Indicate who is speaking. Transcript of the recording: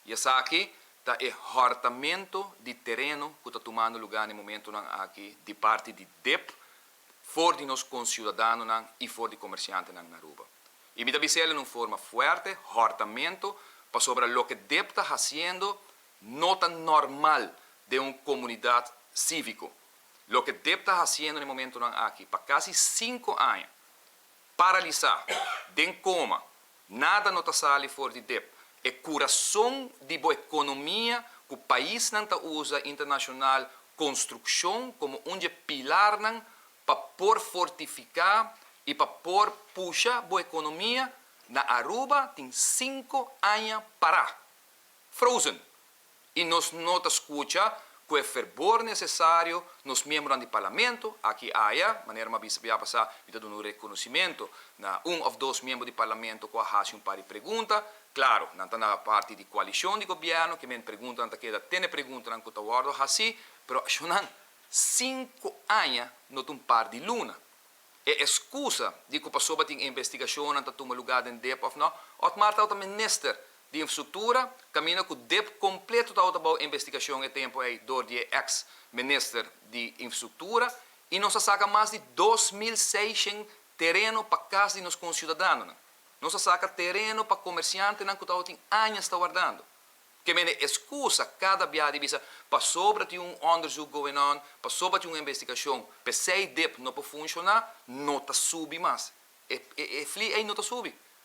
Speaker 1: Y esaki ta e hortamento di tereno cu ta tumando lugar na e momentonan aki di parti di DIP for di nos conciudadanonan y for di comerciantenan na Aruba. Y mi ta bis'e den un forma fuerte, hortamento, pasobra loke DIP ta haciendo no ta normal den un comunidad civico. Loke DIP ta haciendo na e momentonan aki, pa casi 5 aña, paralisa, den coma, nada no ta sali for di DIP. E curason di bo economia, cu paisnan ta usa internacional construccion como un di pilarnan pa por fortifica y pa por pusha bo economia, na Aruba tin 5 aña para. Frozen. Y nos no ta scucha cu e fervor necesario nos miembronan di parlamento, aki aya, manera m'a bisa pasa, mi ta duna un reconocimento na un of dos miembro di parlamento cu a haci un par di pregunta. Claro, nan ta na parti di coalicion di gobierno, kiermen pregunta nan ta keda tene pregunta nan cu ta wordo haci, pero nan 5 aña, no un par di luna. E excusa di cu pasobra tin investigacion nan ta tuma lugar den DIP of no, Otmar ta minister di infrastructura, caminda cu DIP completo ta bou investigacion e tempo ey door di ex-minister di infrastructura y nos a saca mas di 2.600 tereno pa cas di nos conciudadanonan. Nos a saca tereno pa comerciantenan cu tin aña ta wardando. Kiermen excusa cada biaha di bisa pasobra tin un onderzoek going on, pasobra tin un investigacion, p'esey DIP no por funciona, no ta subi mas. E fli ey no ta subi.